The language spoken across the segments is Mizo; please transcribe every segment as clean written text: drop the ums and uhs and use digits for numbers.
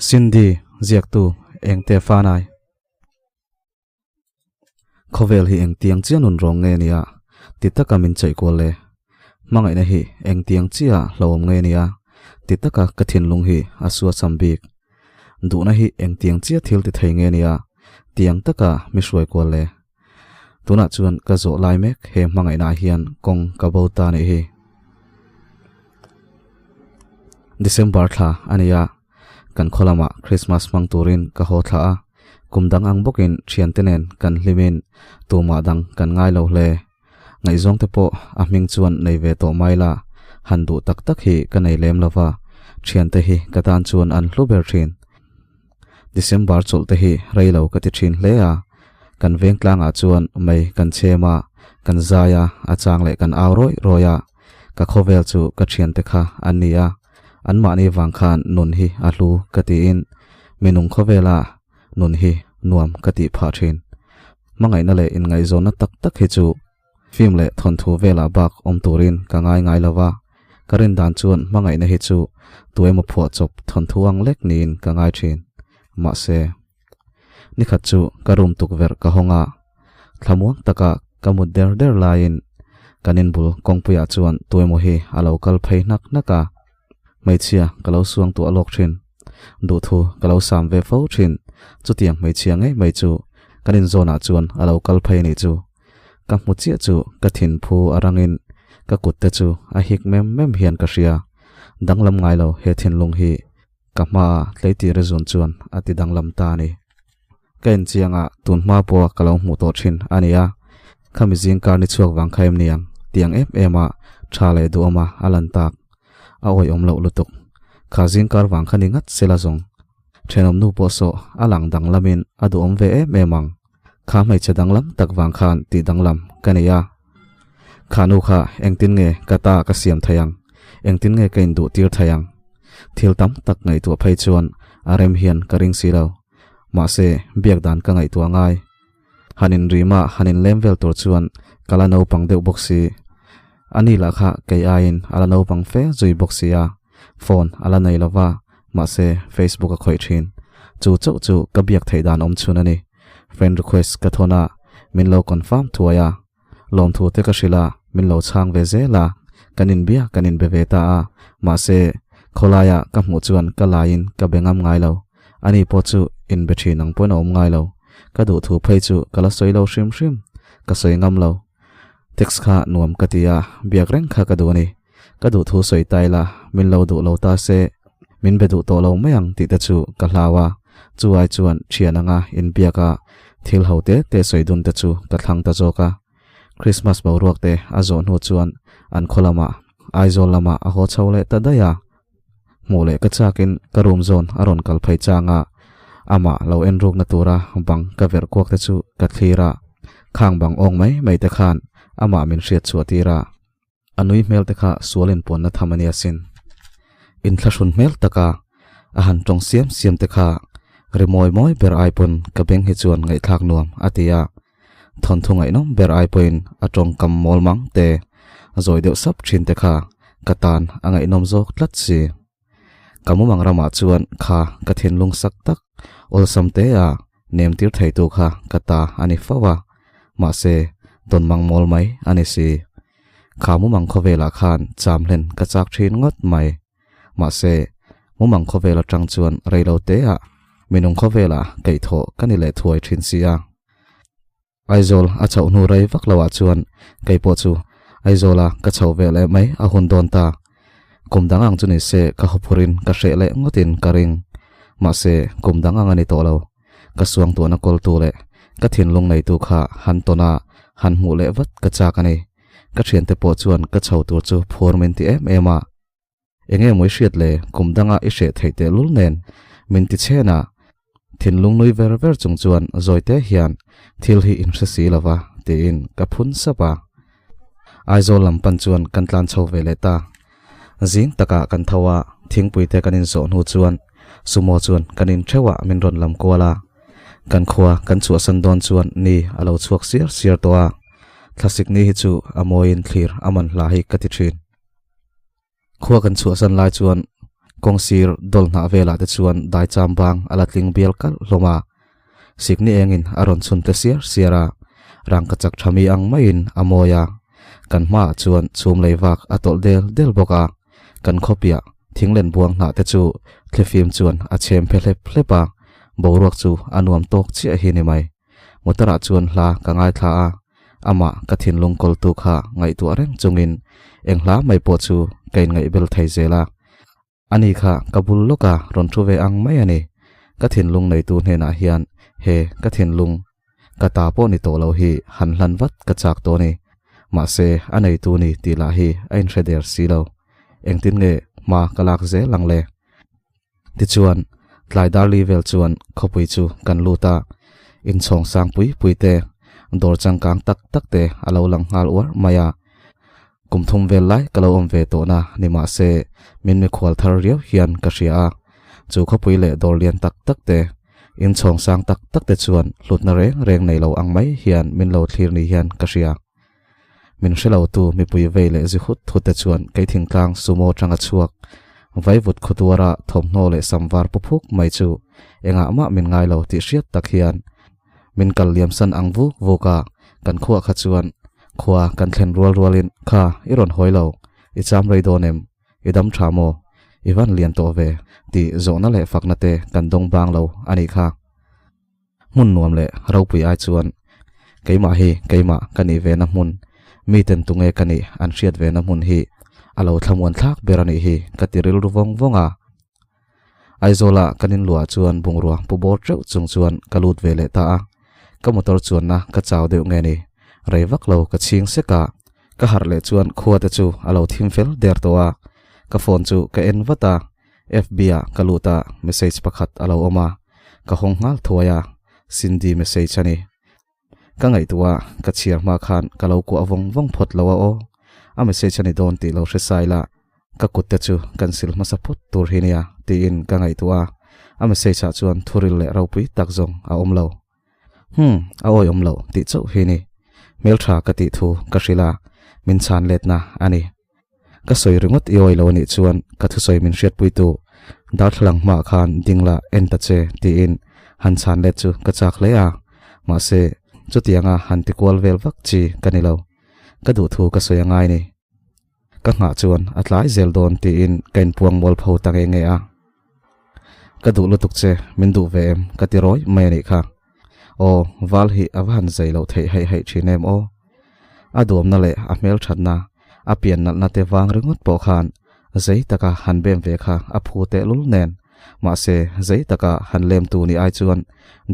Cindy, ziaktu, engte fanai. Khawvel hi engtiang chiah nun rawng nge nia ti taka min chaih kual le? Hmangaihna hi engtiang chiah hlauhawm nge nia ti taka ka thinlung hi a sua cham bik? Duhna hi engtiang chiah thil ti thei nge nia tiang taka mi hruai kual le? Tunah chuan ka zawh lai mek he hmangaihna ah hian kawng ka bo ta nih hi. December thla a ni a, kan khaw lamah Christmas hmang turin ka haw thla a, kum dang ang bawkin thiante nen kan hlimin tumah dang kan ngai lo hle. Ngaihzawng te pawh a hming chuan nei ve tawh mai la, han duh tak tak hi ka nei lem lo va, thiante hi ka tan chuan an hlu ber thin. December chawlh te hi rei lo ka ti thin hle a, kan veng tlangah chuan mei kan chhem a, kan zai a, a chang leh kan au rawih rawih a, ka khawvel chu ka thiante kha an ni a, anmahni vang khan nun hi a hlu ka tiin minung khawvela nun hi nuam ka tih phah thin. Hmangaihna leh inngaihzawnna tak tak hi chu Film leh thawnthu velah bak awm turin ka ngai ngai lo va, ka rin dan chuan hmangaihna hi chu tuemaw phuahchawp thawnthu ang lek niin ka ngai thin. Mahse, nikhat chu ka room tukverh ka hawng a, thlamuang taka ka mut der der laiin kan inbul kawngpuiah chuan tuemaw hi a lo kal phei hnak hnak a, hmeichhia ka lo suang tuah lawk thin. Duhthu ka lo sam ve fo thin. Chutiang hmeichhia ngei mai chu kan inzawnah chuan a lo kal phei a nih chu. Ka hmu chiah chu ka thinphu a rangin ka kut te chu a hik mem mem hian ka hria. Danglam ngai lo he thinlung hi ka hmaa tleitir a zun chuan a ti danglam ta a ni. Ka inchiang a, tun hma pawha ka lo hmuh tawh thin a ni a, khami zing kar ni chhuak vang kha em niang tiang em em a tha leh duhawm a a lan tak. A awihawm loh lutuk. Kha zing kar vang kha ni ngat sela zawng. Thenawm nu pawh saw a lang danglamin a duhawm ve em em ang. Kha hmeichhe danglam tak vang khan tih danglam ka nei a. Kha nu kha engtin nge ka ta ka siam thei ang? Engtin nge ka induh tir thei ang? Thil tam tak ngaihtuah phei chuan a rem hian ka ring si lo. Mahse, biak dan ka ngaihtuah ngai. Han inrima han inlem vel tur chuan ka la naupang deuh bawk si. Ani lah kha kei aiin a la naupang fe zui bawk si a. Phone a la nei lo va, mahse Facebook a khawih thin. Chu chauh chu ka biak theih dan awm chhun a ni. Friend request ka thawn a, min lo confirm thuai a. Lawmthu te ka hrilh a, min lo chhang ve zel a. Kan inbia kan inbe ve ta a, mahse khawlaia ka hmuh chuan ka laiin ka be ngam ngai lo. Ani pawh chu inbe thin ang pawhin a awm ngai lo. Ka duhthu phei chu ka la sawi lo hrim hrim, ka sawi ngam lo. Text kha nuam ka ti a, biak reng kha ka duh a ni. Ka duh thu sawi ta ila, min lo duh lo ta se, min be duh tawh lo mai ang tih te chu ka hlau a, chu ai chuan thian anga inbiak a thil ho te te sawi dun te chu ka thlang ta zawk a. Christmas boruak te a zawh hnu chuan an khaw lamah, Aizawl lamah a haw chho leh ta daih a. Hmuh leh ka chakin ka room zawn a rawn kal phei chang a, amah lo en rukna tura bang ka verh kuak te chu ka thlir a, khang bang awng mai mai te khan amah min hriat chhuah tir a. A nui hmel te kha sual inpuanna tham a nia sin. Inthlahrun hmel taka a han tawng siam siam te kha ri mawi mawi ber ai pawn ka beng hi chuan ngaihthlak nuam a ti a. Thawnthu ngaihnawm ber ai pawhin a tawngkam mawl mang te a zawi deuh sap thin te kha ka tan a ngaihnawm zawk tlat si. Ka mumang ramah chuan kha ka thinlung sak tak awlsam te a nem tir theitu kha ka ta a ni fo a, mahse tawnmang mawl mai a ni si. Kha mumang khawvelah khan cham hlen ka chak thin ngawt mai. Mahse, mumang khawvel atang chuan reilo teah minung khawvelah kaihthawh ka ni leh thuai thin si a. Aizawl a chhoh hnu rei vak loah chuan kei pawh chu Aizawla ka chhoh ve leh mai a hun dawn ta. Kum dang ang chu ni se ka hawphurin ka hreh leh ngawtin ka ring. Mahse, kum dang ang a ni tawh lo. Ka suangtuahna kawltu leh ka thinlung neitu kha han tawn a, han hmuh leh vat ka chak a ni. Ka thiante pawh chuan ka chho tur chu phur min ti em em a. Enge maw i hriat le, kum danga i hreh theih teh lul nen min ti chhen a, thinlung nui ver ver chung chuan zawite hian thil hi in hre si lo va tiin ka phun sap a. Aizawl lam pan chuan kan tlan chho ve leh ta. Zing takah kan tho a, thingpui te kan inzawh hnu chuan sumo chuan kan in theuh ah min rawn lam kual a. Kan khua kan chhuahsan dawn chuan ni a lo chhuak siar siar tawh a, thlasik ni hi chu a mawiin thlir a man hla hi ka ti thin. Khua kan chhuahsan lai chuan Kawngsir dawl hnah velah te chuan daicham bang a la tling bial kalh hlawm a. Sikni engin a rawn chhun tle siar siar a, rangkachak tha mi ang maiin a mawi a. Kan hmaah chuan chhum lei vak a tawlh del del bawk a. Kan khawpiah thinglen buang hnah te chu thlifim chuan a chhem phe hlep hlep a, boruak chu a nuam tawk chiah hi ni mai. Motor ah chuan hla ka ngaithla a, amah ka thinlung kawltu kha ngaihtuah reng chungin eng hla mai pawh chu ka inngaihbel thei zel a. Ani kha ka bul lawka rawn thu ve ang mai a ni. Ka thinlung neitu hnenah hian he ka thinlung ka ta pawh ni tawh lo hi han hlan vat ka chak tawh a ni. Mahse a neitu ni tih lah hi a inhre der si lo. Engtin nge hma ka lak zel ang le? Tichuan, tlai darli vel chuan khawpui chu kan lut a, inchhawng sang pui pui te, dawr changkang tak tak te a lo lang nghal uar mai a. Kum thum vel lai ka lo awm ve tawhna ni mah se min mikhual thar riau hian ka hria a. Chu khawpui leh dawr lian tak tak te, inchhawng sang tak tak te chuan hlutna reng reng nei lo ang mai hian min lo thlir ni hian ka hria. Min hre lo tu mipui vei leh zi hut hut te chuan kei thingtlang sumo tanga chhuak vaivut khutuara thawmhnaw leh samvar pu phuk mai chu engah mah min ngai lo tih hriat tak hian min kal liam san ang vuk vuk a, kan khuah kha chuan khua kan thlen rual rualin kha i rawn hawi lo, i cham rei dawn em, i dam tha maw, i van lian tawh ve tih zawhna leh fakna te kan dawng bang lo a nih kha. Hmun nuam leh ropui ai chuan keimah hi keimah ka nih ve na hmun, miten tunge ka nih an hriat ve na hmun hi a lo thlamuan thlak ber a nih hi ka ti rilru vawng vawng a. Aizawla kan inluah chuan bungrua pu bawr teuh chung chuan ka lut ve leh ta a, ka motor chuanna ka chau deuh nge ni, rei vak lo ka chhing sek a, ka harh leh chuan khua te chu a lo thim fel der tawh a, ka phone chu ka en vat a, FB ah ka lut a, message pakhat a lo awm a, ka hawng nghal thuai a, Cindy message a ni. Ka ngaihtuah a, ka chhiar hma khan ka lo kuah vawng vawng phawt lo a aw. A message a ni dawn tih lo hre sai la, ka kut te chu kan sil hmasa phawt tur hi nia tiin ka ngaihtuah a, a message ah chuan thuril leh ropui tak zawng a awm lo. Hum, a awi awm loh tih chauh hi ni. Hmeltha ka tih thu ka hrilh a, min chhan letna a ni. Ka sawi ringawt i awi lo anih chuan ka thusawi min hriatpuitu darthlalang hmaah khan ding la en ta che tiin han chhan let chu ka chak hle a, mahse chutianga han ti kual vel vak chi ka ni lo. Ka duhthu ka sawi a ngai ni. Ka nghah chuan a tlai zel dawn tiin ka inpuang mual pho ta nge nge a. Ka duh lutuk che, min duh ve em? Ka ti rawi mai a nih kha. Aw, val hi a va han zai loh theih haih haih thin em aw. A duamna leh a hmelthatna, a pian nalhna te vang ringawt pawh khan zei taka han bem ve kha a phu tehlul nen. Mahse, zei taka han lemtu nih ai chuan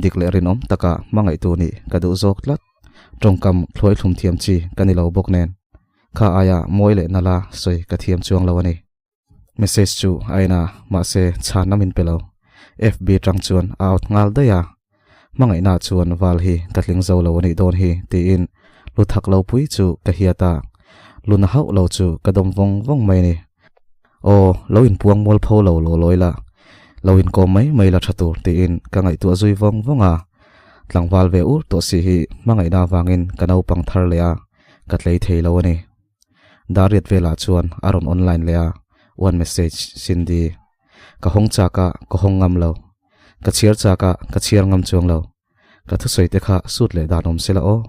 dik leh rinawm taka hmangaihtu nih ka duh zawk tlat. Tawngkam thluai thlum thiam chi ka ni lo bawk nen. Kha aia mawi leh nala sawi ka thiam chuang lo a ni. Message chu a en a, mahse chhanna min pe lo. FB tang chuan a out nghal daih a. Hmangaihna chuan val hi ka tling zo lo a nih dawn hi tiin lu thak lo pui chu ka hiat a. Luna hauh lo chu ka dawm vawng vawng mai a ni. Aw, lo inpuang mual pho lo law lawi la, lo inkawm mai mai la tha tur tiin ka ngaihtuah zui vawng vawng a. Tlangval ve ur tawh si hi hmangaihna avangin ka naupang thar leh a, ka tlei thei lo a ni. Dariat velah chuan a rawn online leh a, one message Cindy. Ka hawng chak a, ka hawng ngam lo. Ka chhiar chak a, ka chhiar ngam chuang lo. Ka thusawi te kha sut leh dan awm sela aw.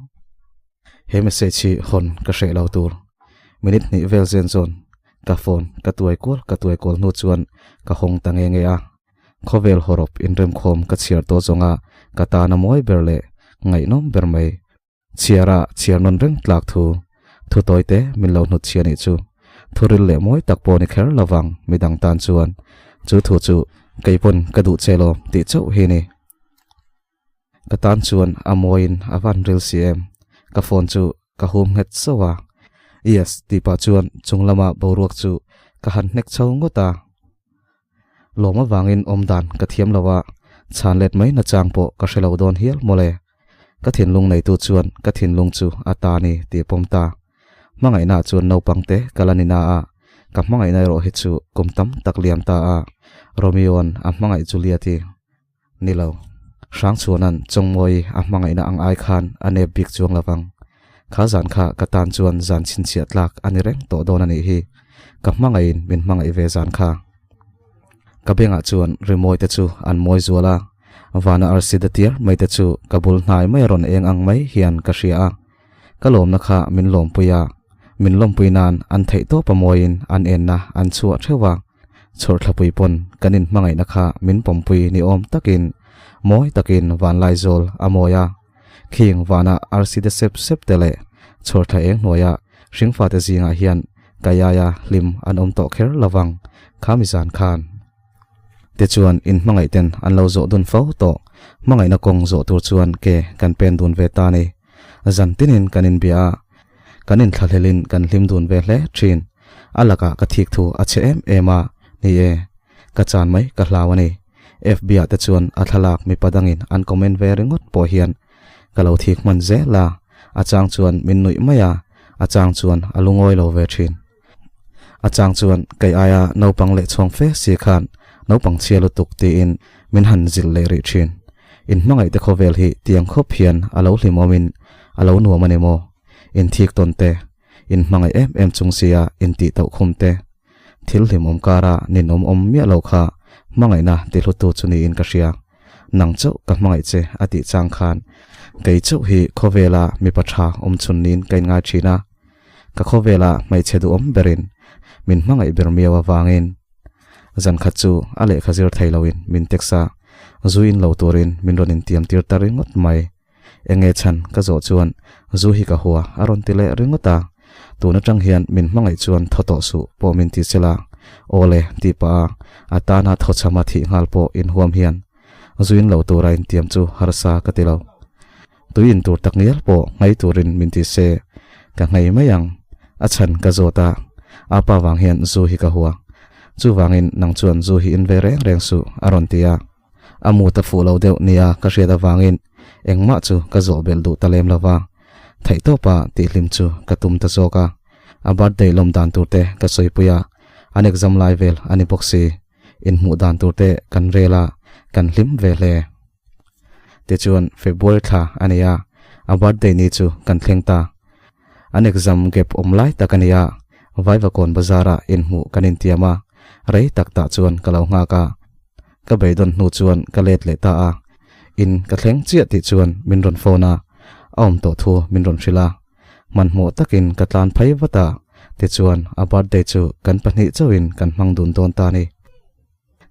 He message hi hawn ka hreh lo tur. Minute hnih vel zen zawn ka phone ka tuai kual ka tuai kual hnu chuan ka hawng ta nge nge a. Khawvel hawrawp inremkhawm ka chhiar tawh zawnga ka tana mawi ber leh ngaihnawm ber mai. Chhiar a chhiar nawn reng tlak thu thu tawi te min lo hnut chhia nih chu. Thu ril leh mawi tak pawh ni kher lovang midang tan chuan chu thu chu kei pawn ka duh che lo tih chauh hi ni. Ka tan chuan a mawiin a van ril si em. Ka phone chu ka hum nghet zauh a. Yes tih pah chuan chung lama boruak chu ka han hnek chho ngawt a. Lawm avangin awm dan ka thiam lo a, chhan let mai nachang pawh ka hre lo dawn hial mawle. Ka thinlung neitu chuan ka thinlung chu a ta ni tih pawm ta. Hmangaihna chuan naupang te ka la ni na a, ka hmangaihna erawh hi chu kum tam tak liam ta a, Romeo-a'n a hmangaih Juliet hi ni lo. Hrangchhuana'n Chawngmawii a hmangaihna ang ai khan a nep bik chuang lo vang. Kha zan kha ka tan chuan zan chhinchhiah tlak a ni reng tawh dawn a nih hi. Ka hmangaihin min hmangaih ve zan kha. Ka bengah chuan rimawi te chu an mawi zual a, vana arsi de tiar mai te chu ka bul hnai mai a rawn eng ang mai hian ka hria a. Ka lawmna kha min lawmpui a, min lawmpui nan an theih tawp a mawiin an enna an chhuah theuh a. Chhawrthlapui pawn kan inhmangaihna kha min pawmpui ni awm takin mawi takin vanlaizawl a mawi a. Khing vana arsi de sep sep te leh chhawrthla eng hnuaia hringfate zingah hian Kaiaia hlim an awm tawh kher lovang kha mizan khan. Tichuan inhmangaih ten an lo zawh dun fo tawh. Hmangaihna kawng zawh tur chuan ke kan pen dun ve ta ni. Zan tinin kan inbia a, kan inthlahlelin kan hlim dun ve hle thin. A lakah ka thik thu a chhe em em a, ni e, ka chan mai ka hlau a ni. FB ah te chuan a thlalak mipa dangin an comment ve ringawt pawh hian ka lo thik hman zel a, a chang chuan min nuih mai a, a chang chuan a lungawi lo ve thin. A chang chuan kei aia naupang leh chhuang fe si khan naupang chhia lutuk tiin min han zilh leh rih thin. In hmangaih te khawvel hi tiang khawp hian a lo hlimawmin a lo nuam a ni maw? In thik tawn te, in hmangaih em em chung sia in tih tauh khum te, thil hlimawm kara ninawm awm miah lo kha hmangaihna ti hlutu chu niin ka hria. Nang chauh ka hmangaih che a tih chang khan kei chauh hi khawvela mipa tha awm chhun niin ka inngai thin a. Ka khawvela hmeichhe duhawm berin min hmangaih ber miau avangin zan khat chu a lehkha zir thei loin min text a, zu in lo turin min rawn intiam tir ta ringawt mai. Enge chhan ka zawh chuan zu hi ka hua a rawn ti leh ringawt a, tun atang hian min hmangaih chuan thaw tawh suh pawh min ti sela, aw le tih pah a a tana thaw chhama thih nghal pawh inhuam hian zu in lo tura intiam chu harsa ka ti lo. Tui in tur tak ngial pawh nghai turin min ti se, ka nghei mai ang. A chhan ka zawt a, a pa vang hian zu hi ka hua. Chuvangin nang chuan zu hi in ve reng reng suh, a rawn ti a. A mut a fuh lo deuh nia ka hriat avangin engmah chu ka zawh belh duh ta lem lo va. Theihtawpa tihhlim chu ka tum ta zawk a. A birthday lawm dan tur te ka sawipui a, an exam lai vel a ni bawk si. Inhmuh dan tur te kan rel a, kan hlim ve hle. Tichuan February thla a ni a, a birthday ni chu kan thleng ta. An exam gap awm lai tak a ni a, Vaivakawn bazar-ah inhmuh kan intiam a, rei tak tah chuan ka lo nghak a. Ka beidawn hnu chuan ka let leh ta a, in ka thleng chiah tih chuan min rawn phone a, a awm tawh thu min rawn hrilh a. Hmanhmawh takin ka tlan phei vat a, tichuan a birthday chu kan pahnih chauhin kan hmang dun dawn ta a ni.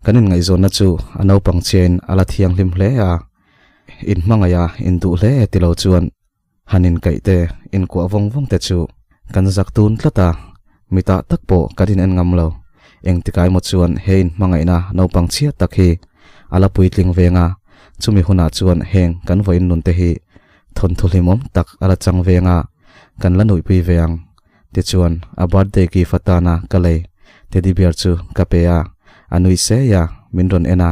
Kan inngaihzawnna chu a naupang chiain a la thianghlim hle a, inhmangaih a induh hle e tilo chuan han inkaih te, inkuah vawng vawng te chu kan zak tun tlat a, mitah tak pawh kan inen ngam lo. Engtikah emaw chuan he inhmangaihna naupang chhia tak hi a la puitling veng a, chumi hunah chuan heng kan vawiin nun te hi thawnthu hlimawm tak a la chang veng a, kan la nuihpui ve ang. Tichuan, a birthday gift atana ka lei teddy bear chu ka pe a, a nui sei a, min rawn en a,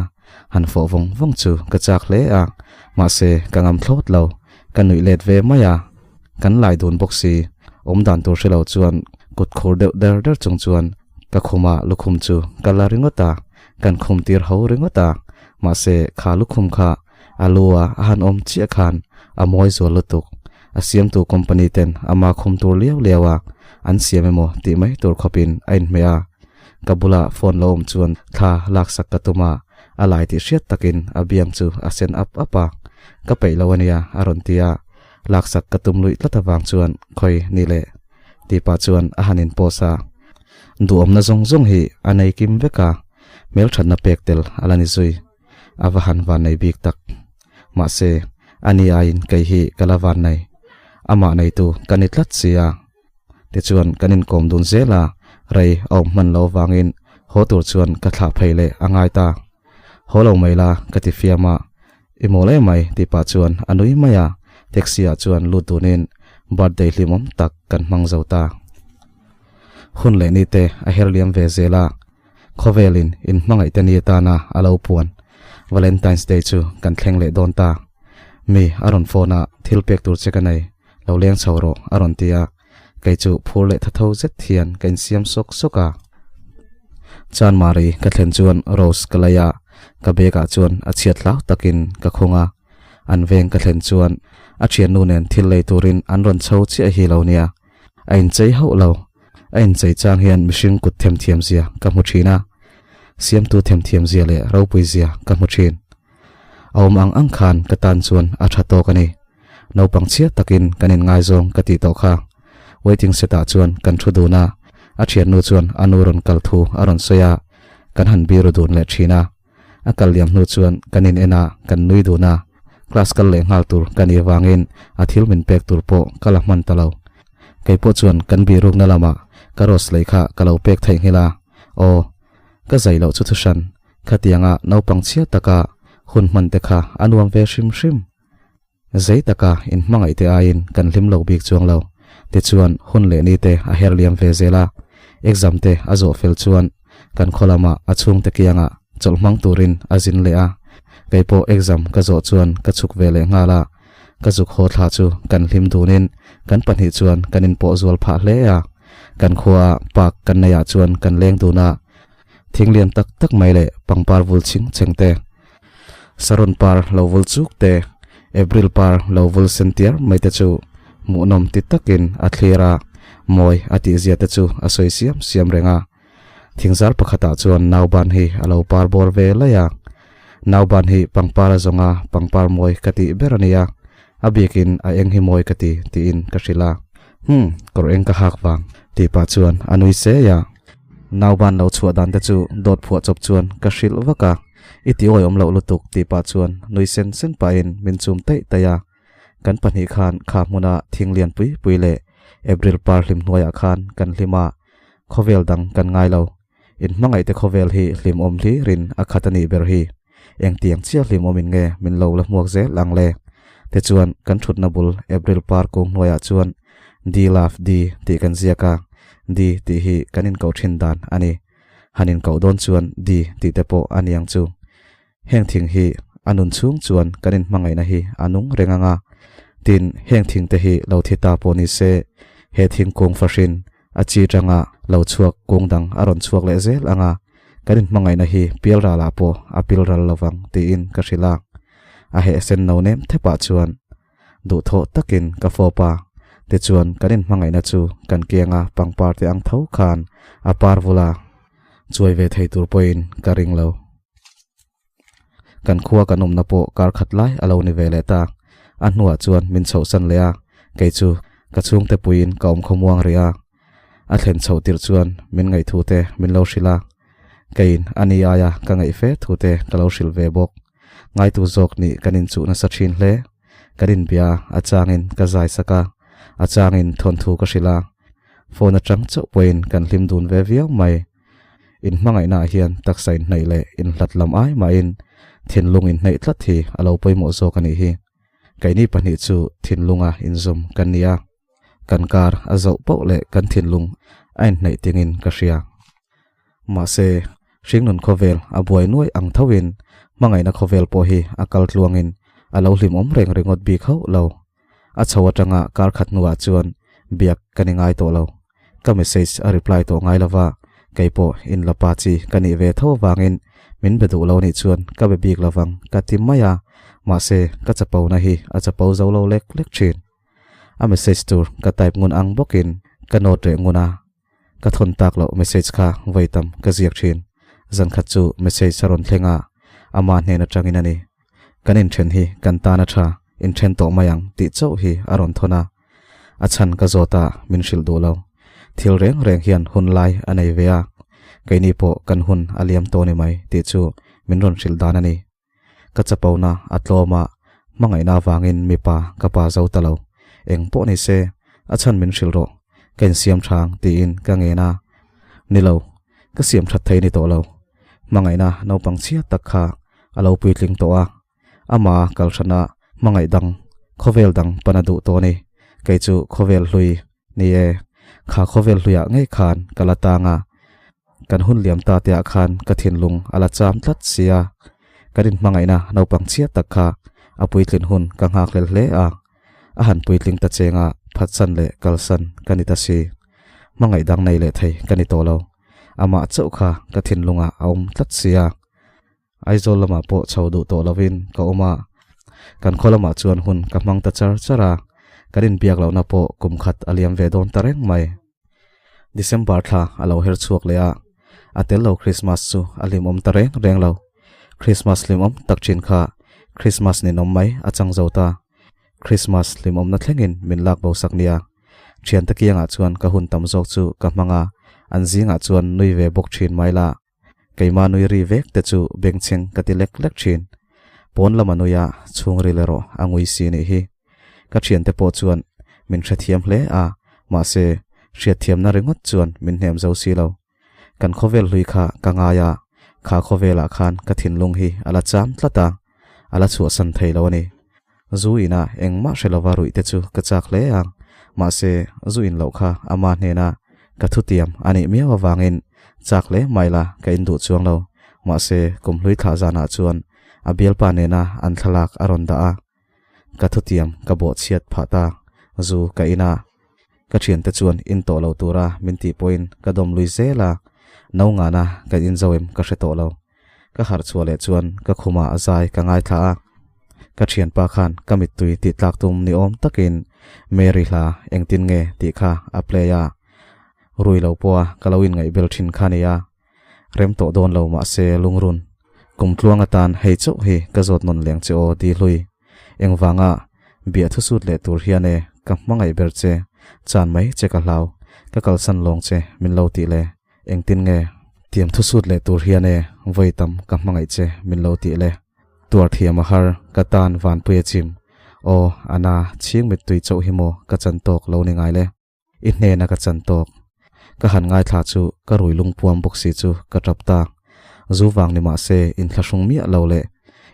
han fawh vawng vawng chu ka chak hle a, mahse ka ngam thlawt lo, ka nuih let ve mai a, kan lai dun bawk si, awm dan tur hre lo chuan kut khur deuh der der chung chuan ka khuma lukhum chu ka la ringawt a, kan khum tir ho ringawt a, mahse kha lukhum kha A lu a a han awm chiah khan a mawi zual lutuk. A siamtu company ten ama khum tur liau liau a an siam emaw tih mai tur khawpin a inhmeh a. Ka bula phone lo awm chuan thla laksak ka tum a, a lai tih hriat takin a biang chu a sen ap ap a. Ka peih lo ania a rawn ti a, laksak ka tum luih tlat avang chuan khawi ni le tih pah chuan a han in post a. Duhawmna zawng zawng hi a nei kim vek a, hmelthatna pek tel a la ni zui. A va han van nei bik tak. Mahse, a ni aiin kei hi ka la van nei. Amah neitu ka ni tlat si a. Tichuan kan inkawm dun zel a, rei a awm hman lo avangin haw tur chuan ka thlah phei leh a ngai ta. Haw lo mai la ka ti fiam a, I mawl em mai tih pah chuan a nui mai a, taxi ah chuan lut dunin birthday hlimawm tak kan hmang zo ta. Hun leh ni te a her liam ve zel a. Khawvelin in hmangaih te ni atana a lo puan Valentine's Day chu kan thleng leh dawn ta. Mi a rawn phone a, thil pek tur che ka nei, lo leng chho rawh a rawn ti a, kei chu phur leh tha tho zet hian ka insiam sawk sawk a. Chanmari ka thlen chuan Rose ka lei a, ka bag ah chuan a chhiat hlau takin ka khung a, an veng ka thlen chuan a thiannu nen thil lei turin an rawn chho chiah hi lo nia. A inchei hauh lo. A inchei chang hian mihring kut themthiam zia ka hmu thin a. Siamtu themthiam zia leh ropui zia ka hmu thin. A awm ang ang khan ka tan chuan a tha tawk a ni. Naupang chhia takin kan inngaizawng ka tih tawh kha. Waiting set ah chuan kan thu dun a, a thiannu chuan a nu rawn kal thu a rawn sawi a, kan han biru dun leh thin a. A kal liam hnu chuan kan in en a, kan nui dun a. Class kal leh nghal tur ka nih avangin a thil min pek tur pawh ka la hman ta lo. Kei pawh chuan kan birukna lamah ka rose lei kha ka lo pek theihnghilh a, aw, ka zai loh chu thuhran, khatianga naupang chhia taka hun hman te kha a nuam ve hrim hrim. Zei taka inhmangaih te aiin kan hlim lo bik chuang lo. Tichuan hun leh ni te a her liam ve zel a, exam te a zawh fel chuan kan khaw lamah a chhungte kiangah chawlh hmang turin a zin leh a, kei pawh exam ka zawh chuan ka chhuk ve leh nghal a, ka zuk haw thla chu kan hlim dunin kan pahnih chuan kan inpawh zual phah hle a, kan khua park kan neihah chuan kan leng dun a, thing lian tak tak mai leh pangpar vul chhing chheng te, Saron par lo vul chuk te, April par lo vul sen tiar mai te chu hmuhnawm ti takin a thlir a, mawi a tihzia te chu a sawi siam siam reng a. Thingzar pakhatah chuan nauban hi a lo par bawr ve laih a. Nauban hi pangpar a zawnga pangpar mawi ka tih ber a nia, a bikin a eng hi mawi ka ti tiin ka hrilh a. Hum, kawr eng ka hak vang tih pah chuan a nui sei a. Nauban lo chhuah dan te chu dawt phuah chawp chuan ka hrilh vak a. I ti awihawm loh lutuk tih pah chuan nui sen sen pahin min chum taih taih a. Kan pahnih khan kha hmuna thing lian pui pui leh April par hlim hnuaiah khan kan hlim a, khawvel dang kan ngai lo. Inhmangaihte khawvel hi hlimawm hlirin a khat a nih ber hi. Engtiang chiah hlimawmin nge min lo la hmuak zel ang le? Tichuan kan thutna bul April par kung hnuaiah chuan D love D tih kan ziak a, D tih hi kan inkoh thin dan a ni. Han inkoh dawn chuan D tih te pawh a niang chu. Heng thing hi a nun chhung chuan kan inhmangaihna hi a nung reng ang a, tin heng thing te hi lo thi ta pawh ni se, he thingkung fahrin a chi tanga lo chhuak kung dang a rawn chhuak leh zel ang a, kan inhmangaihna hi pial ralah pawh a pil ral lovang tiin ka hrilh a. A heh sen no nem thepah chuan duhthawh takin ka fawp a, tichuan kan inhmangaihna chu kan kianga pangpar te ang tho khan a par vul a, chuai ve thei tur pawhin ka ring lo. Kan khua kan awmna pawh kar khat lai a lo ni ve leh ta. A hnuah chuan min chhohsan leh a, kei chu ka chhungte puiin ka awm khawmuang rih a. A thlen chhoh tirh chuan min ngaih thu te min lo hrilh a, keiin a ni aia ka ngaih fe thu te ka lo hrilh ve bawk. Ngaitu zawk nih kan inchuh nasa thin hle. Kan inbia a changin ka zai sak a, a changin thawnthu ka hrilh a. Phone atang chauh pawhin kan hlim dun ve viau mai. Inhmangaihnaah hian taksa inhnaih leh inhlat lam ai mahin thinlung inhnaih tlat hi a lo pawimawh zawk a nih hi. Keini pahnih chu thinlunga inzawm kan ni a, kan kar a zauh poh leh kan thinlung a inhnaih tingin ka hria. Mahse, hringnun khawvel a buai nuai ang thoin hmangaihna khawvel pawh hi a kal tluangin a lo hlimawm reng ringawt bik hauh lo. A chho atanga kar khat hnuah chuan biak ka ni ngai tawh lo. Ka message a reply tawh ngai lova, kei pawh in la pa chi ka nih ve tho avangin min be duh lo nih chuan ka be bik lovang ka ti mai a, mahse ka chapo na hi a chapo zo lo lek lek thin. A message tur ka type ngun ang bawkin ka note reh ngun a, ka thawn tak loh message kha vawi tam ka ziak thin. Zan khat chu message a rawn thleng a, ama hnen atangin a ni. Kan inthen hi kan tan a tha, inthen tawh mai ang tih chauh hi a rawn thawn a. A chhan ka zawt a, min hrilh duh lo. Thil reng reng hian hun lai a nei ve a, keini pawh kan hun a liam tawh ni mai tih chu min rawn hrilh dan a ni. Ka chapona a tlawm a, hmangaihna avangin mipa ka pa zo ta lo. Eng pawh ni se, a chhan min hrilh rawh, ka insiam thang tiin ka ngen a. Ni lo, ka siam that thei ni tawh lo. Hmangaihna naupang chhia tak kha a lo puitling tawh a, ama kalhrana hmangaih dang, khawvel dang pan a duh tawh a ni. Kei chu khawvel hlui ni e, kha khawvel hluiah ngei khan ka la tang a, kan hun liam ta teah khan ka thinlung a la cham tlat si a. Kan inhmangaihna naupang chhia tak kha a puitlin hun ka nghakhlel hle a, a han puitling ta chenga phatsan leh kalsan ka ni ta si. Hmangaih dang nei leh thei ka ni tawh lo. Amah chauh kha ka thinlungah a awm tlat si a. Aizawl lamah pawh chho duh tawh lovin ka awm a, kan khaw lamah chuan hun ka hmang ta char char a, kan inbiak lohna pawh kum khat a liam ve dawn ta reng mai. December thla a lo her chhuak leh a, A tel lo Krismas chu a hlimawm ta reng reng lo. Krismas hlimawm tak thin kha Krismas ninawm mai a chang zo ta. Krismas hlimawmna thlengin min lak bo sak nia. Thiante kiangah chuan ka hun tam zawk chu ka hmang a, an zingah chuan nui ve bawk thin mai la. Keimah nui ri vek te chu bengchheng ka ti lek lek thin. Pawn lama nui a, chhungril erawh a ngui si nih hi. Ka thiante pawh chuan min hrethiam hle a, mahse hriatthiamna ringawt chuan min hnem zo si lo. Kan khawvel hlui kha ka ngai a, kha khawvelah khan ka thinlung hi a la cham tlat a, a la chhuahsan thei lo a ni. Zu ina engmah hre lova ruih te chu ka chak hle a, mahse zu in loh kha ama hnena ka thutiam a nih miau avangin chak hle mai la ka in duh chuang lo. Mahse kum hlui thlah zanah chuan a bialpa nena an thlalak a rawn dah a, ka thutiam ka bawhchhiat phah ta, zu ka in a. Ka thiante chuan in tawh lo tura min tih pawhin ka dawm lui zel a, no ngana kan in zo em ka hre tawh lo. Ka harh chhuah leh chuan ka khumah a zai ka ngaithla a, ka thianpa khan ka mittui tih tlak tum ni awm takin Mary hla engtin nge tih kha a play a, rui lo pawha ka lo inngaihbel thin kha nia. Rem tawh dawn lo mahse lungrun kum tluang atan hei chauh hi ka zawt nawn leng che aw di hlui. Engvanga biah thu sut leh tur hian e ka hmangaih ber che, chan mai che ka hlau, ka kalsan lawng che min lo tih le, engtin nge tiam thu sut leh tur hian e vawi tam ka hmangaih che min lo tih le, tuar thiam a har ka tan vanpui a chim, aw ana chhing mittui chauh hi maw ka chan tawk lo ni ngai le. I hnena ka chan tawk. Ka han ngaithla chu ka rui lungpuam bawk si chu ka tap ta. Zu vang ni mah se inthlahrung miah lo leh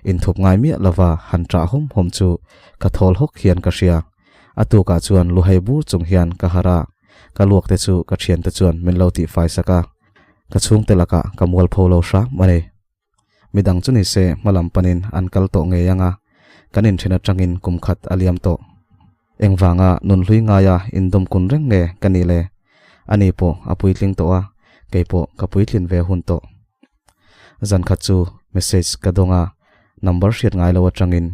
inthup ngai miah lova han ṭah hawm hawm chu ka thawl hawk hian ka hria. A tukah chuan luhai bur chung hian ka harh a, ka luak te chu ka thiante chuan min lo tihfai sak a, ka chhungte lakah ka mualpho lo hram a ni. Midang chu nise hmalam panin an kal tawh ngei ang a, kan inthen atangin kum khat a liam tawh. Engvanga nunhlui ngaia indawm kun reng nge ka nih le? Ani pawh a puitling tawh a, kei pawh ka puitlin ve hun tawh. Zan khat chu message ka dawng a, number hriat ngai lo atangin,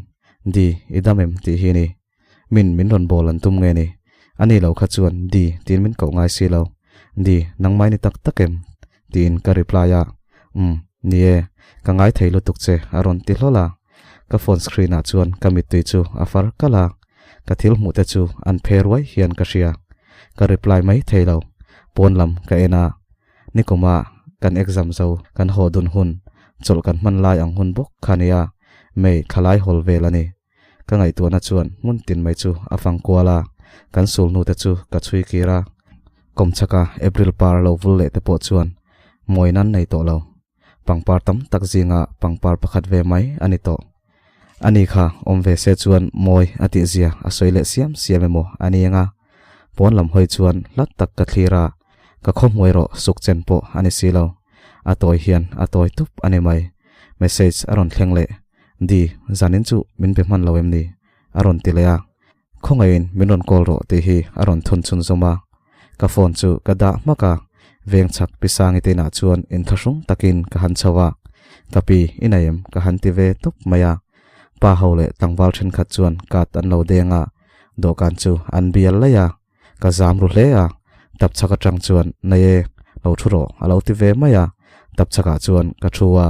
Di, i dam em? tih hi ni. Min min rawn bawl an tum nge ni? Ani lo kha chuan Di tiin min koh ngai si lo. Di, nangmai ni tak tak em? tiin ka reply a. Umm, ni e, ka ngai thei lutuk che a rawn ti hlawl a. Ka phone screen ah chuan ka mittui chu a far kalh a. Ka thil hmuh te chu an phe ruai hian ka hria. Ka reply mai thei lo. Pawn lam ka en a. Nikuma kan exam zo kan haw dun hun, chawlh kan hman lai ang hun bawk kha nia, May thlalai hawl vel a ni. Ka ngaihtuahna chuan hmun tin mai chu a fang kual a, kan sul hnute chu ka chhui kir a. Kawmchhaka April par lo vul leh te pawh chuan mawi nan nei tawh lo. Pangpar tam tak zinga pangpar pakhat ve mai a ni tawh. Ani kha awm ve se chuan mawi a tih zia a sawi leh siam siam emaw a ni ang a. Pawn lam hawi chuan hlat tak ka thlir a, ka khawhmuai rawh suk chen pawh a ni si lo. A tawi hian a tawi tup a ni mai. Message a rawn thleng leh. Di, zanin chu min be hman lo em ni? a rawn ti leh a. Khawngaihin min rawn call rawh tih hi a rawn thun chhun zawm a. Ka phone chu ka dah hmak a, veng chhak pi Sangi te inah chuan inthlahrung takin ka han chho a. Ka pi, i nei em? ka han ti ve tawp mai a. Pa ho leh tlangval thenkhat chuan card an lo deng a, dawhkan chu an bial laih a. Ka zam ru hle a, tapchhak atang chuan Nei e, lo thu rawh a lo ti ve mai a, tapchhakah chuan ka thu a,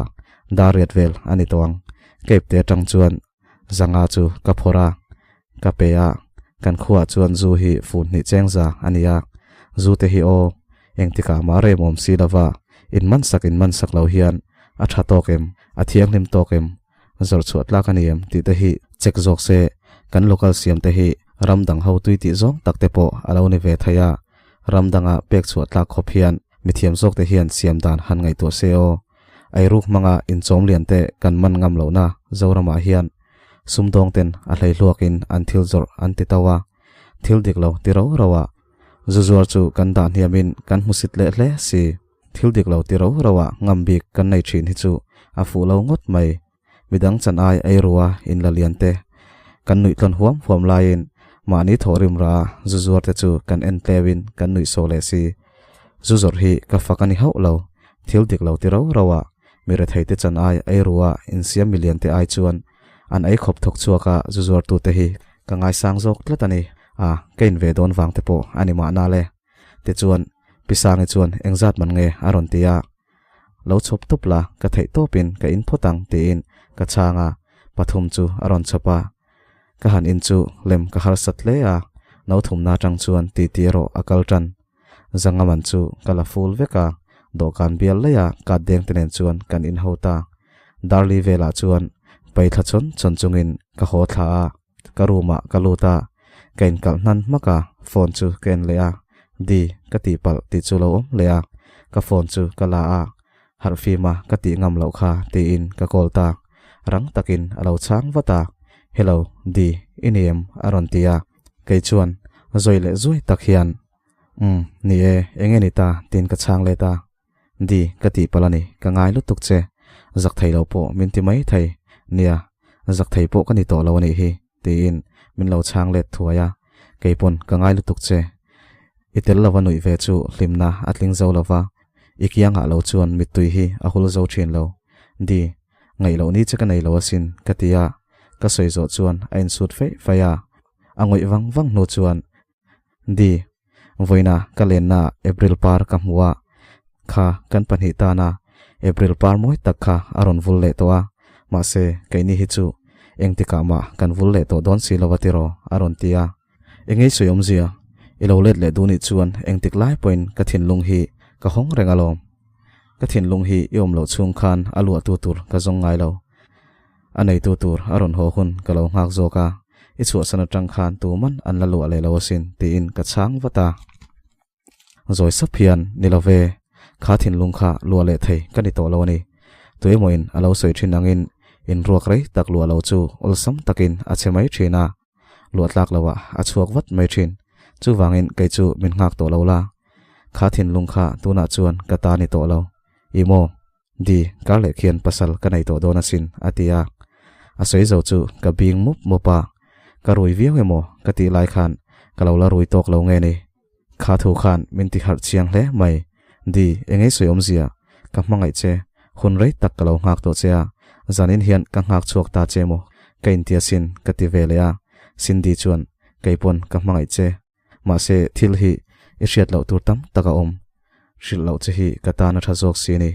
dar riat vel a ni tawh ang. Cape te atang chuan zanga chu ka phawrh a, ka pe a, kan khuaah chuan zu hi fun hnih cheng za a ni a, zu te hi aw, engtikah mah rem awm si lova, in man sak in man sak lo hian a tha tawk em, a thianghlim tawk em, zawrh chhuah tlak a ni em tih te hi check zawk se, kan local siam te hi ram dang ho tui tih zawng tak te pawh a lo ni ve thei a, ram danga pek chhuah tlak khawp hian mithiam zawk te hian siam dan han ngaihtuah se aw. Eiruk hmanga inchawm lian te kan man ngam lohna Zoramah hian sumdawng ten a hleihluakin an thil zawrh an ti tau a, thil dik lo ti ro ro a zu zuar chu kan dah hniamin kan hmusit leh hle si. Thil dik lo ti ro ro a ngam bik kan nei thin hi chu a fuh lo ngawt mai. Midang chan ai ei rua in la lian te kan nuih tlawn huam huam laiin mahni thawh rim ra zu zuar te chu kan en tleu in kan nuih sawh leh si. Zu zawrh hi ka fak a ni hauh lo. Thil dik lo ti ro ro a mi rethei te chan ai ei rua insiam milian te ai chuan an ei khawp thawk chhuak a zu zuar tu te hi ka ngaisang zawk tlat a ni. A, ka in ve dawn vang te pawh a ni mahna le. Tichuan, Pi Sangi chuan engzat man nge a rawn ti a. Lo chhawp tawp la, ka theih tawpin ka in phawt ang tiin ka chhang a, pathum chu a rawn chhawp a. Ka han in chu lem ka harsat hle a, no thumna atang chuan titi erawh a kal tan. Zangaman chu ka la ful vek a, dawhkan bial laia kat deng te nen chuan kan in ho ta. Darli velah chuan paithla chawn chawn chungin ka haw thla a, ka room ah ka lut a, ka inkalh hnan hmak a, phone chu ka en leh a, Di, ka tihpalh tih chu lo awm leh a, ka phone chu ka la a, harh fim a ka tih ngam loh kha tiin ka call ta. Rang takin a lo chhang vat a, Hello, Di, i ni em? a rawn ti a, kei chuan zawi leh zuai tak hian, Umm, ni e, eng nge ni ta? tiin ka chhang let a. Di, ka tih palh a ni, ka ngai lutuk che. Zak thei lo pawh min ti mai thei. Nia, zak thei pawh ka ni tawh lo a nih hi, tiin min lo chhang let thuai a. Kei pawn ka ngai lutuk che. I tel lova nuih ve chu hlimna a tling zo lova, i kiangah lo chuan mittui hi a hul zo thin lo. Di, ngaih loh ni che ka nei lo asin, ka ti a. Ka sawi zawh chuan a insut feih feih a. A ngawih vang vang hnu chuan Di, vawiina ka lenna April par ka hmu a, kha kan pahnih tana April par mawi tak kha a rawn vul leh tawh a, mahse keini hi chu engtikah mah kan vul leh tawh dawn si lo a tiraw a rawn ti a. Engei sawi awmzia, i lo let leh duh nih chuan engtik lai pawhin ka thinlung hi ka hawng reng alawm. Ka thinlung hi i awm loh chhung khan a luahtu tur ka zawng ngai lo. A neitu tur a rawn haw hun ka lo nghak zawk a, i chhuahsan atang khan tuman an la luah leh lo asin tiin ka chhang vat a. Zawi sap hian, Ni lo ve, kha thinlung kha luah leh thei ka ni tawh lo a ni. Tuemawin a lo sawi thin angin inruak rei tak luah lo chu awlsam takin a che mai thin a, luah tlak loah a chhuak vat mai thin. Chuvangin kei chu min nghak tawh lo la, kha thinlung kha tunah chuan ka ta ni tawh lo. I maw? Di, kar leh khian pasal ka nei tawh dawn asin, a ti a. A sawi zo chu ka bing mup mup a, ka rui viau emaw ka tih lai khan ka lo la rui tawk lo nge ni. Kha thu khan min ti harh chiang hle mai. Di, engei sawi awmzia, ka hmangaih che, hun rei tak ka lo nghak tawh che a, zanin hian ka nghak chhuak ta che maw ka inti asin, ka ti ve leh a. Cindy chuan, Keipawn ka hmangaih che, Mahse, thil hi i hriat loh tur tam tak a awm. Hrilh loh che hi ka tan a tha zawk si ni.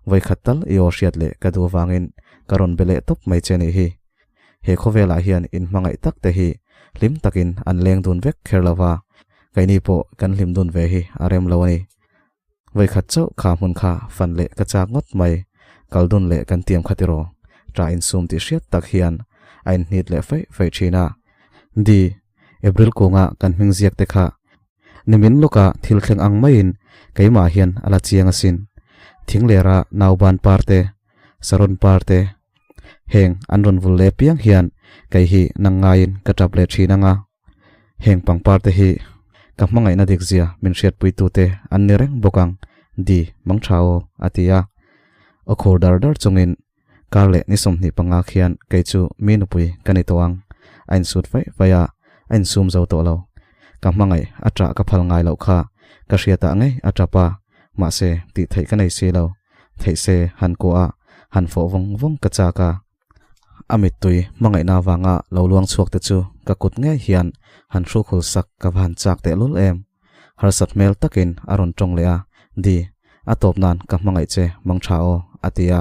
Vawikhat tal i aw hriat leh ka duh avangin ka rawn be leh tawp mai che nih hi. He khawvelah hian inhmangaih tak te hi hlim takin an leng dun vek kher lo va, keini pawh kan hlim dun ve hi a rem lo a ni. Vawikhat chauh kha hmun kha fan leh ka chak ngawt mai, kal dun leh kan tiam kha tiraw, ṭah insum tih hriat tak hian a inhnit leh feih feih ṭhin a. Di, April kunga kan hming ziak te kha nimin lawka thil thleng ang maiin keimah hian a la chiang asin. Thinglera nauban par te, saron par te, heng an rawn vul leh piang hian kei hi nang ngaiin ka ṭap leh ṭhin ang a. Heng pangpar te hi ka hmangaihna dik zia min hriatpuitute an ni reng bawk ang, Di, mang tha aw, a ti a. Aw khur dar dar chungin kar leh ni 25 khian kei chu mi nupui ka ni tawh ang. A insut faih faih a, a insum zo tawh lo. Ka hmangaih a ṭah ka phal ngai loh kha ka hriatah ngei a ṭap a, mahse tih theih ka nei si lo. Theih se han kuah a, han fawh vawng vawng ka chak a. A mittui hmangaihna avanga lo luang chhuak te chu ka kut ngei hian han hruk hul sak ka va han chak tehlul em. Harsat hmel takin a rawn tawng leh a, Di, a tawp nan ka hmangaih che mang tha aw, a ti a,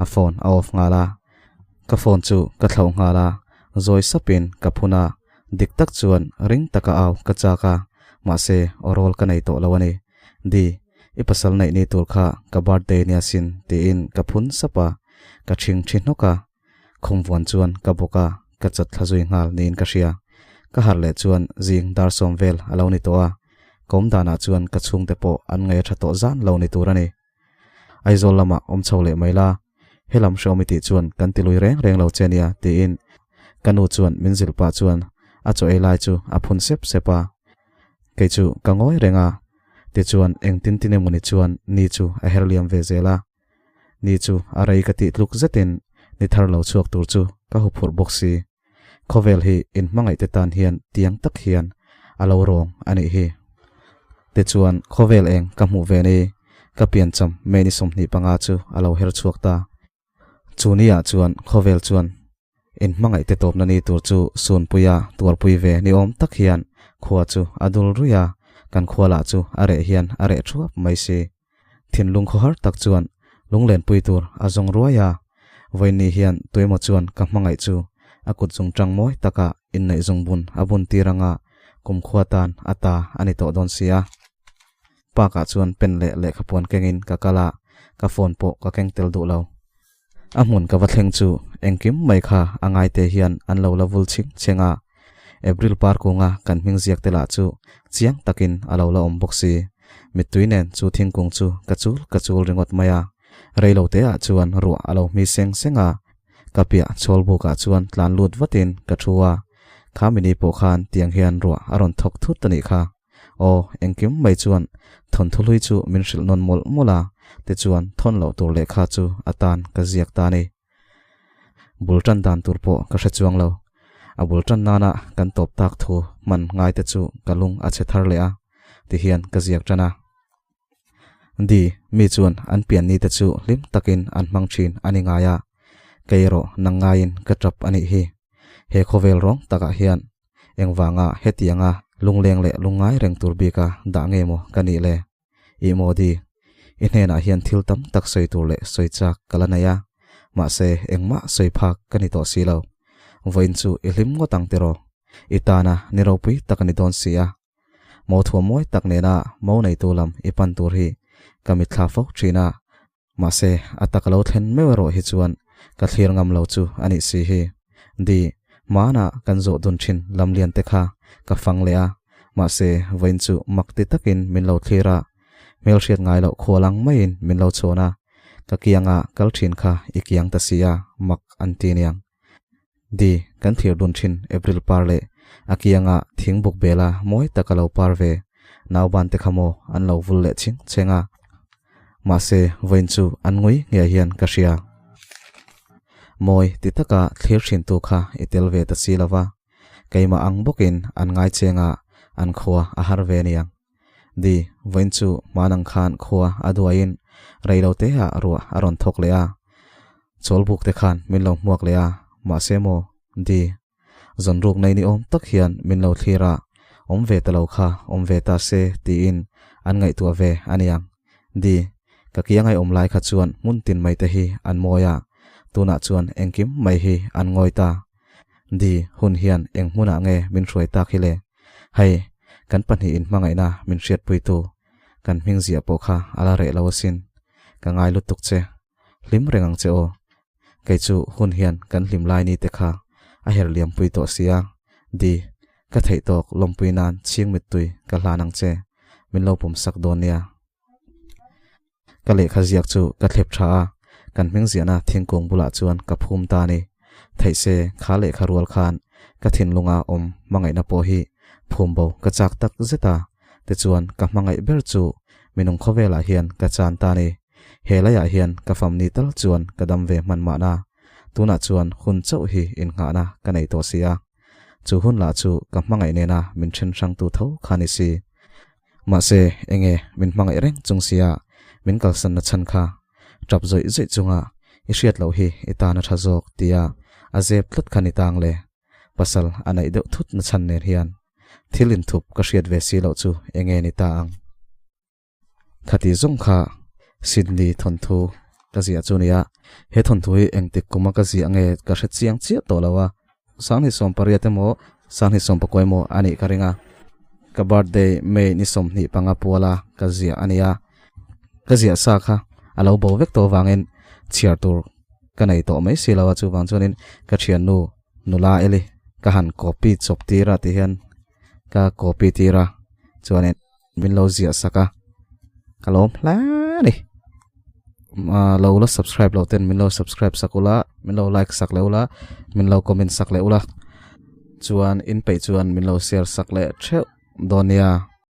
a phone a off nghal a. Ka phone chu ka thlauh nghal a, zawi sapin ka phun a, dik tak chuan ring taka au ka chak a, mahse aw rawl ka nei tawh lo a ni. Di, i pasal neih ni tur kha ka birthday nia sin, tiin ka phun sap a. Ka ṭhing ṭhi hnawk a, khum vuan chuan ka bawk a, ka chat thla zui nghal niin ka hria. Ka harh leh chuan zing dar sawm vel a lo ni tawh a, ka awm danah chuan ka chhungte pawh an ngaih a ṭha tawh zan lo ni tur a ni. Aizawl lamah awm chho leh mai la, helam hreawm i tih chuan kan ti lui reng reng lo che nia tiin ka nu chuan min zilh pah chuan a chaw ei lai chu a phun sep sep a. Kei chu ka ngawi reng a, tichuan engtin tin emawni chuan ni chu a her liam ve zel a. Ni chu a rei ka tih tluk zetin ni thar lo chhuak tur chu ka huphurh bawk si. Khawvel hi in hmangaihte tan hian tiang tak hian a lo rawng a nih hi. Tichuan khawvel eng ka hmuh ve ni, ka piancham May ni 25 chu a lo her chhuak ta. Chu ni ah chuan khawvel chuan in hmangaihte tawpna ni tur chu sunpuia tuarpui ve ni awm tak hian khua chu a dul ruih a, kan khua lah chu a reh hian a reh thuap mai si. Thinlung khawhar tak chuan. Lunglenpui tur a zawng ruai a, vawiinni hian tuemaw chuan ka hmangaih chu a kut zungṭang mawi taka inneih zungbun a bun tir anga kumkhua tan a ta a ni tawh dawn si a. Park ah chuan pen leh lehkhapuan kengin ka kal a, ka phone pawh ka keng tel duh lo. A hmun ka va thleng chu engkim mai kha a ngaite hian an lo la vul chhing chheng a, April par kunga kan hming ziak te lah chu chiang takin a lo la awm bawk si. Mittui nen chu thingkung chu ka chul ka chul ringawt mai a, reilo te ah chuan ruah a lo hmi seng seng a, ka piah chhawl buk ah chuan tlan lut vatin ka thu a, kha mini pawh khan tiang hian ruah a rawn thawk thut a nih kha. Aw, engkim mai chuan thawnthu hlui chu min hrilh nawn mawlh mawlh a, tichuan thawn loh tur lehkha chu a tan ka ziak ta a ni. Bul tan dan tur pawh ka hre chuang lo. A bul tan nana kan tawp tak thu hman ngai te chu ka lung a chhe thar leh a, tihian ka ziak tan a. Di, mi chuan an pian ni te chu hlim takin an hmang thin a ni ngai a, kei erawh nang ngaiin ka tap a nih hi. He khawvel rawng takah hian Engvanga hetianga lungleng leh lungngai reng tur bika dah nge maw ka nih le? Ih Modi, i hnenah hian thil tam tak sawi tur leh sawi chak ka la nei a, mahse engmah sawi phak ka ni tawh si lo. Vawiin chu i hlim ngawt ang tiraw? I tana ni ropui tak a ni dawn si a. Mo thuam mawi tak nena mo neitu lam i pan tur hi ka mitthla fo thin a, Mahse, a tak a lo thlen meuh erawh hi chuan ka thlir ngam lo chu a nih si hi. Di, hmanah kan zawh dun thin lamlian te kha ka fang leh a, mahse, vawiin chu mak ti takin min lo thlir a, hmelhriat ngai loh khual ang maiin min lo chhawn a, ka kianga kal thin kha i kiang ta si a, mak an ti niang. Di, kan thlir dun thin April par leh a kianga thing buk bela mawi taka lo par ve nauban te kha maw an lo vul leh chhing chheng a. Mahse, vawiin chu an ngui nge hian ka hria. Mawi ti taka thlir thin tu kha i tel ve ta si lo va, keimah ang bawkin an ngai cheng a, an khua a har ve niang. Di, vawiin chu hmanang khan khua a duaiin reilote ah ruah a rawn thawk leh a. Chawlbuk te khan min lo hmuak leh a, mahse maw, Di, zawnruk nei ni awm tak hian min lo thlir a, awm ve ta lo kha awm ve ta se tiin an ngaihtuah ve a niang. Di, ka kiangai awm lai kha chuan hmun tin mai te hi an mawi a, tunah chuan engkim mai hi an ngawi ta. Di, hun hian eng hmunah nge min hruai tak hi le? Hei, kan pahnihin hmangaihna min hriatpuitu kan hming ziah pawh kha a la reh lo asin. Ka ngai lutuk che. Hlim reng ang che aw. Kei chu hun hian kan hlim lai ni te kha a her liam pui tawh sia. Di, ka theih tawk lawmpui nan chhing mittui ka hlan ang che. Min lo pawm sak dawn nia. Ka lehkha ziak chu ka thlep tha a, kan hming ziahna thingkung bulah chuan ka phum ta a ni. Theih se kha lehkha rual khan ka thinlunga awm hmangaihna pawh hi phum bo ka chak tak zet a, tichuan ka hmangaih ber chu minung khawvelah hian ka chan ta a ni. He laiah hian ka famni tal chuan ka dam ve hman mahna, tunah chuan hun chauh hi innghahna ka nei tawh si a. Chu hun lah chu ka hmangaih nena min then hrangtu tho kha ni si. Mahse, enge min hmangaih reng chung sia min kalsanna chhan kha tap zawih zawih chunga i hriat loh hi i tan a tha zawk tia a zep tlat kha ni tang le. Pasal a neih deuh thut na chhan nen hian thil inthup ka hriat ve si loh chu enge ni ta ang. Khati zawng kha Sydney thawnthu ka ziah chu nia. He thawnthu hi engtik kuma ka ziah nge ka hre chiang chiah tawh lo a. Sanghnih 18 emaw Sanghnih 19 emaw a nih ka ring a. Ka birthday May ni 25 puala ka ziah a nia. Ka ziah sa kha a lo bo vek tawh avangin chhiar tur ka nei tawh mai si lo a chuvang chuanin ka thiannu nula Eli ka han copy chawp tir a tihian ka copy tir a chuanin min lo ziah sak a ka lawm hle a ni lo la subscribe lo ten min lo subscribe sak ula min lo like sak leh ula min lo comment sak leh ula chuan in peih chuan min lo share sak leh theuh dawn nia.